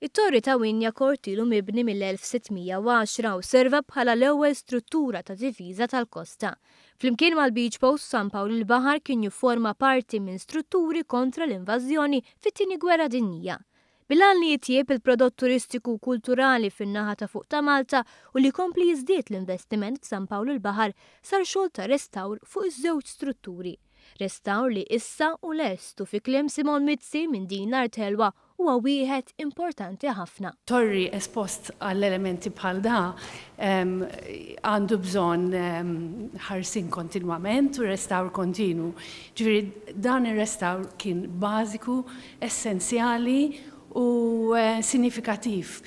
It-Torri ta' Wignacourt ilu mibni mill-1610 u serva bħala l-ewwel struttura ta' difiża tal-kosta. Flimkien mal-Beach Post San Pawl il-Baħar kien jifforma parti minn strutturi kontra l-invażjoni fit-Tieni Gwerra Dinjija. Bil-għan li jitjieb il-prodott turistiku u kulturali fin-naħa ta' fuq ta' Malta u li jkompli jiżdied l-investiment f'San Pawl il-Baħar, sar xogħol ta' restawr fuq iż-żewġ strutturi. Restawr li issa hu lest u fi kliem Simon Mizzi minn Din l-Art Ħelwa huwa wieħed importanti ħafna. Torri espost għal elementi bħal da għandu bżonn ħarsien kontinwament u restawr kontinwu. Ġifieri dan ir-restawr kien bażiku, essenzjali u sinifikattiv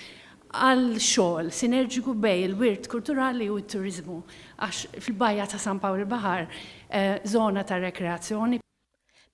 għal xogħol sinerġiku bejn il-wirt kulturali u t-turiżmu għax fil-Bajja ta' San Pawl il-Baħar żona ta' rekreazzjoni.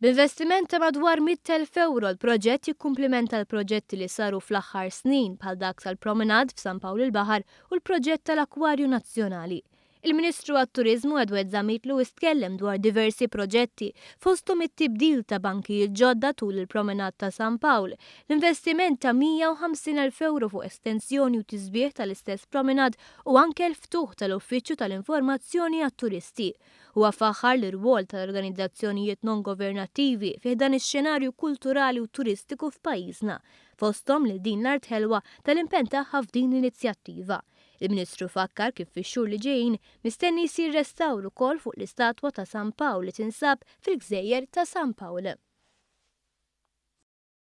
B'investiment ta' madwar 100,000 ewro l-proġett jikkumplimenta l-proġetti li saru fl-aħħar snin bħal dak tal-promenade f'San Pawl il-Baħar u l-proġett tal-Akkwarju Nazzjonali. Il-Ministru għat-Turiżmu Edward Zammit Lewis tkellem dwar diversi proġetti, fosthom it-tibdil ta' bankijiet ġodda tul il-promenade ta' San Pawl, l-investiment ta' 150,000 ewro fuq estensjoni u tisbiħ tal-istess promenade u anke l-ftuħ tal-Uffiċċju tal-Informazzjoni għat-Turisti. Huwa faħħar l-irwol tal-organizzazzjonijiet non-governattivi fi ħdan ix-xenarju kulturali u turistiku f'pajjiżna, fosthom lil Din l-Art Ħelwa tal-impenn tagħha f'din l-inizjattiva. Il-Ministru fakkar kif fix-xhur li ġejjin mistenni jsir restawr ukoll fuq l-istatwa ta' San Pawl li tinsab fil-gżejjer ta' San Pawl.